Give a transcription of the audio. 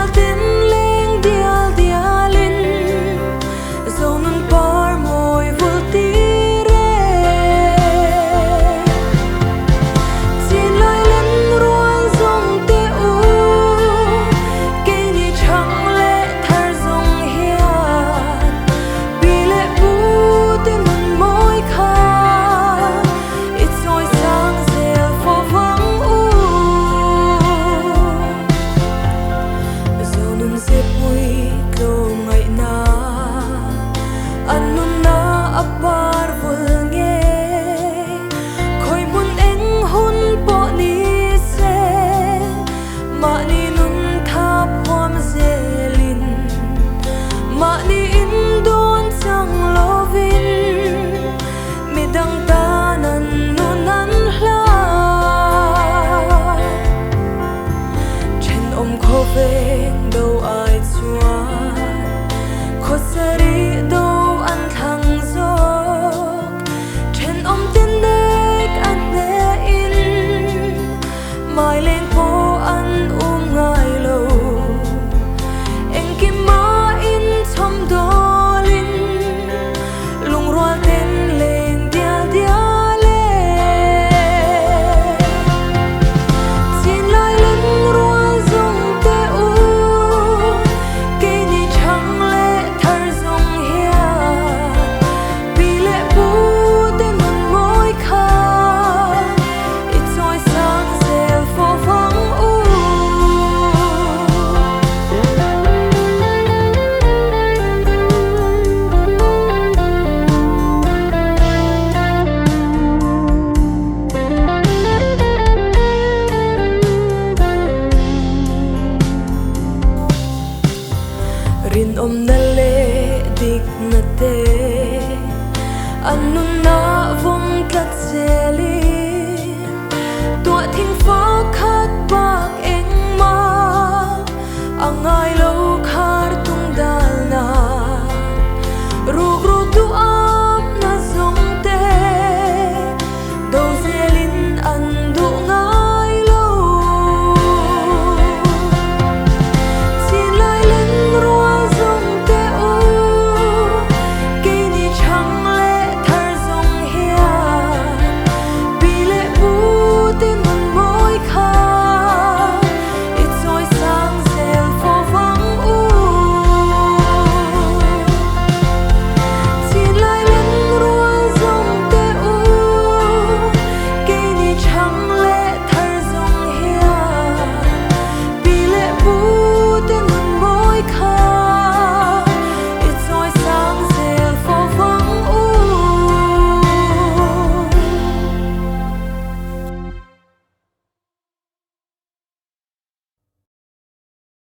Lungrual ten leng dial dialin Zonun par mawi vul tir e. Chinlai len rual zawng te u, Keini chhang leh thar zawng hian Pi leh pu te nun mawi kha I chawi sang zel fo vang u. Zonun zepui tlawmngaihna an nunna a par vul nge. Khawi hmun eng hun pawh ni se, mahni nun thap huam zelin, mahni in dawn chang lovin, midang tan an nun an hla. Thenawm khawveng do ai chuan khawsarih do an thlang zawk. Thenawm te nek a hnehin maileng pawh an um ngai lo. Engkim mahin chhawm dawlin lungrual ten leng dial dial e. Chinlai lungrual zawng te u, keini chhang leh thar zawng hian pi leh pu te nun mawi kha i chawi sang zel fo vang u. Rinawmna leh dikna te an nunna vawng tlat zelin.